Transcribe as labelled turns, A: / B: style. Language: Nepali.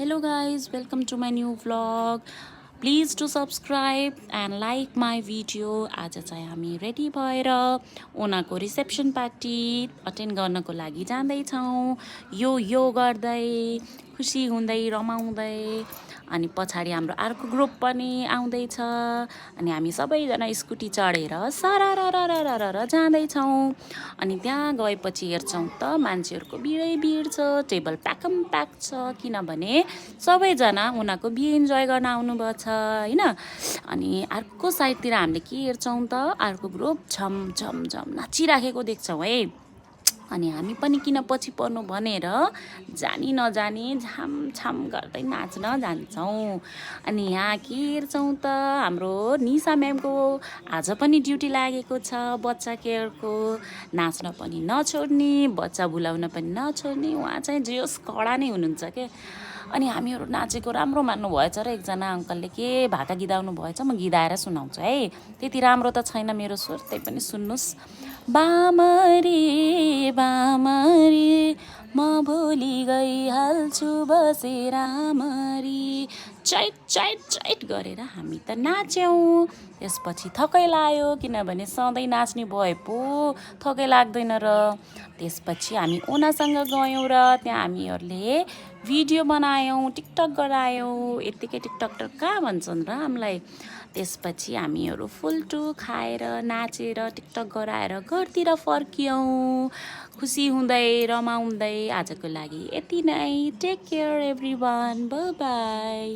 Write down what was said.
A: Hello guys, welcome to my new vlog. Please do subscribe and like my video. आज चाहिँ हामी रेडी भएर उनीहरूको रिसेप्सन पार्टी अटेन्ड गर्नको लागि जाँदैछौँ। यो गर्दै खुसी हुँदै रमाउँदै अनि पछाडि हाम्रो अर्को ग्रुप पनि आउँदैछ अनि हामी सबैजना स्कुटी चढेर सररररररर जाँदैछौँ। अनि त्यहाँ गएपछि हेर्छौँ त मान्छेहरूको भिड छ, टेबल प्याकम प्याक छ किनभने सबैजना उनीहरूको बिहे इन्जोय गर्न आउनुभएको छ हैन। अनि अर्को साइडतिर हामीले के हेर्छौँ त अर्को ग्रुप झम झम झम नाचिराखेको देख्छौँ है। अनि हामी पनि किन पछि पर्नु भनेर जानी नजानी झामछाम गर्दै नाच्न जान्छौँ। अनि यहाँ के हेर्छौँ त हाम्रो निशा म्यामको आज पनि ड्युटी लागेको छ बच्चा केयरको। नाच्न पनि नछोड्ने, बच्चा भुलाउन पनि नछोड्ने, उहाँ चाहिँ जोस कडा नै हुनुहुन्छ के। अनि हामीहरू नाचेको राम्रो मान्नु भएछ र एकजना अङ्कलले के भाका गीदाउनु भएछ, म गीदाएर सुनाउँछु है। त्यति राम्रो त छैन मेरो स्वर, त्यही पनि सुन्नुस्। बामरी बामरी म भोलि गइहाल्छु बसे रामरी। चैट चैट चैट गरेर हामी त नाच्यौँ। त्यसपछि थकै लाग्यो किनभने सधैँ नाच्ने भए पो थकै लाग्दैन र। त्यसपछि हामी ओनासँग गयौँ र त्यहाँ हामीहरूले भिडियो बनायौँ, टिकटक गरायौँ। यत्तिकै टिकटकर कहाँ भन्छन् र हामीलाई। त्यसपछि हामीहरू फुल्टु खाएर नाचेर टिकटक गराएर घरतिर फर्कियौँ खुसी हुँदै रमाउँदै। आजको लागि यति नै। Take care everyone, bye by.